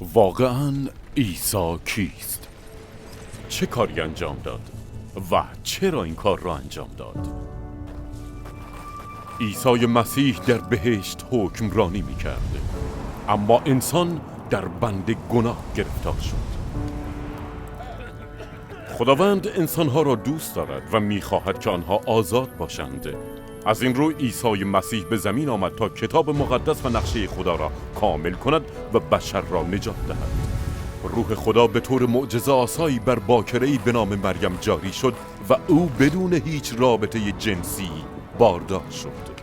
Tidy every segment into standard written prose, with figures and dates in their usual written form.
واقعاً عیسی کیست؟ چه کاری انجام داد؟ و چرا این کار را انجام داد؟ عیسی مسیح در بهشت حکمرانی می‌کرد، اما انسان در بند گناه گرفتار شد. خداوند انسانها را دوست دارد و می‌خواهد که آنها آزاد باشند. از این رو عیسی مسیح به زمین آمد تا کتاب مقدس و نقشه خدا را کامل کند و بشر را نجات دهد. روح خدا به طور معجزه آسایی بر باکره‌ای به نام مریم جاری شد و او بدون هیچ رابطه جنسی باردار شد.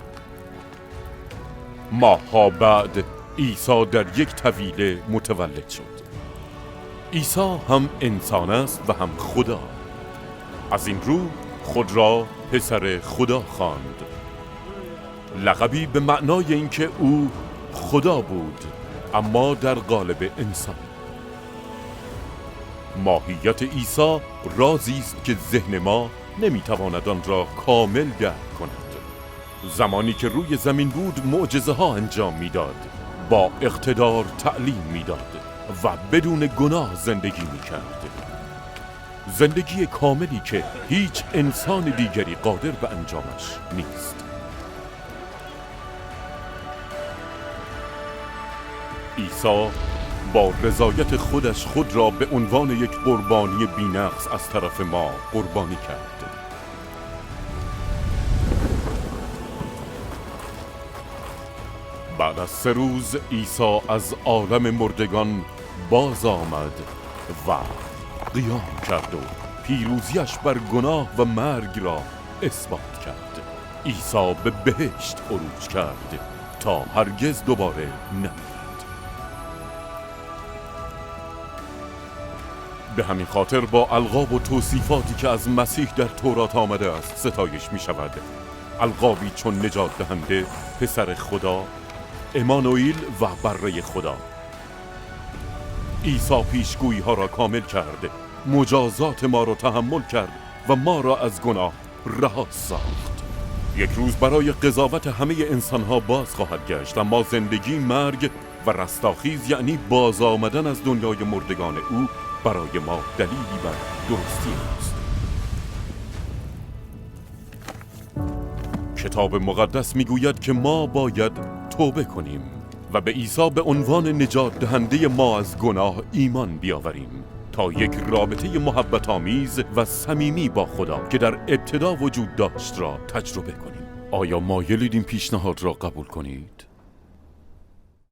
ماه‌ها بعد عیسی در یک طویله متولد شد. عیسی هم انسان است و هم خدا. از این رو خود را پسر خدا خواند، لقبی به معنای اینکه او خدا بود اما در قالب انسان. ماهیت عیسی رازی است که ذهن ما نمیتواند آن را کامل درک کند. زمانی که روی زمین بود معجزه ها انجام میداد، با اقتدار تعلیم میداد و بدون گناه زندگی میکرد. زندگی کاملی که هیچ انسان دیگری قادر به انجامش نیست. عیسی با رضایت خودش خود را به عنوان یک قربانی بی‌نقص از طرف ما قربانی کرد. بعد از 3 روز عیسی از عالم مردگان باز آمد و قیام کرد و پیروزیش بر گناه و مرگ را اثبات کرد. عیسی به بهشت عروج کرد تا هرگز دوباره نمیرد. به همین خاطر با القاب و توصیفاتی که از مسیح در تورات آمده است ستایش می شود. القابی چون نجات دهنده، پسر خدا، امانوئیل و بره خدا. عیسی پیشگویی ها را کامل کرد، مجازات ما را تحمل کرد و ما را از گناه رها ساخت. یک روز برای قضاوت همه انسانها باز خواهد گشت، اما زندگی، مرگ و رستاخیز، یعنی باز آمدن از دنیای مردگان او، برای ما دلیلی بر درستی است. کتاب مقدس میگوید که ما باید توبه کنیم و به عیسی به عنوان نجات دهنده ما از گناه ایمان بیاوریم تا یک رابطه محبت آمیز و صمیمی با خدا که در ابتدا وجود داشت را تجربه کنیم. آیا مایلید این پیشنهاد را قبول کنید؟